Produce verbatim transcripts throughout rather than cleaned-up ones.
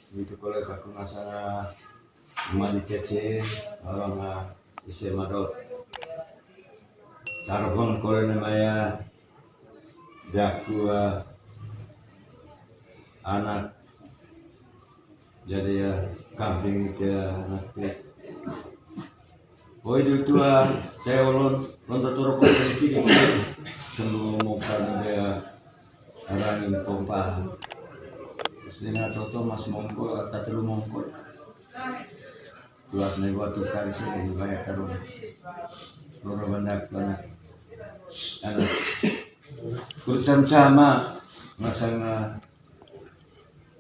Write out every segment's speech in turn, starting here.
Itu kole kaku ngasana mani cece, orang, ah, ise madot. Carpon kole namanya jaku, ah, anak. Jadi ya, kambing ke anak. Oi, di tua, saya ulun, ulun tuturuk kau sedikit, kenu mau kan dia arangin pompa. Terus dia nggak tahu tuh mas mongkol, atau telu mongkol. Tuas nih gua tuh kali sih, ini banyak terus. Loro banyak banget. Anak. Kurcam sama, masang, eh,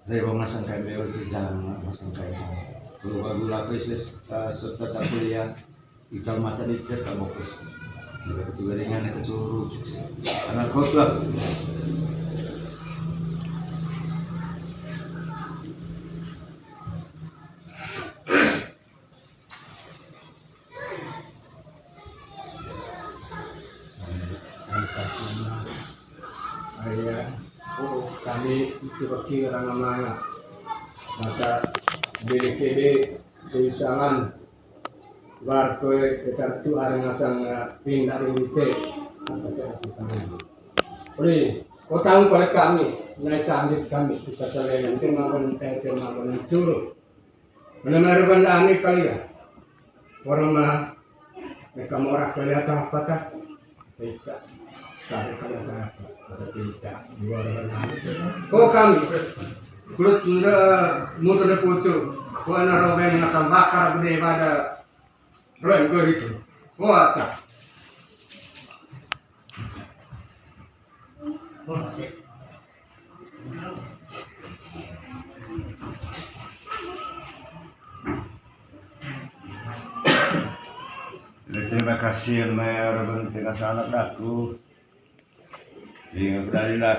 Rewa masang kain, rewa itu jangan masang kain. Kalau baru lapis, eh, serta tak kuliah, ikan mata di kita fokus. Mereka juga ringan ke curug. Anak khotbah. Iya. Oh, kami itu bagi orang mana? Maka B D P D, Desa Lan, Warkoe, Ketar tu hari ngasang, eh, pindah di Rute. Maka kita kasih tahu. Oleh, kau tahu pada kami, naik canggih kami, kita kalian, kita makan, kita makan, suruh. Mana merupakan dami kali ya. Orang mah, mereka murah kali atau apa tak? Tidak. Kali kali atau apa? Atau tidak. Dua orang dami. Kok kami? Kulit tunda, mutu de pucu. Kok ana roben ngasam bakar gede pada roben kau itu. Kok apa? Terima kasih, Mer, bang, tengah salah daku. Iya, berani lah,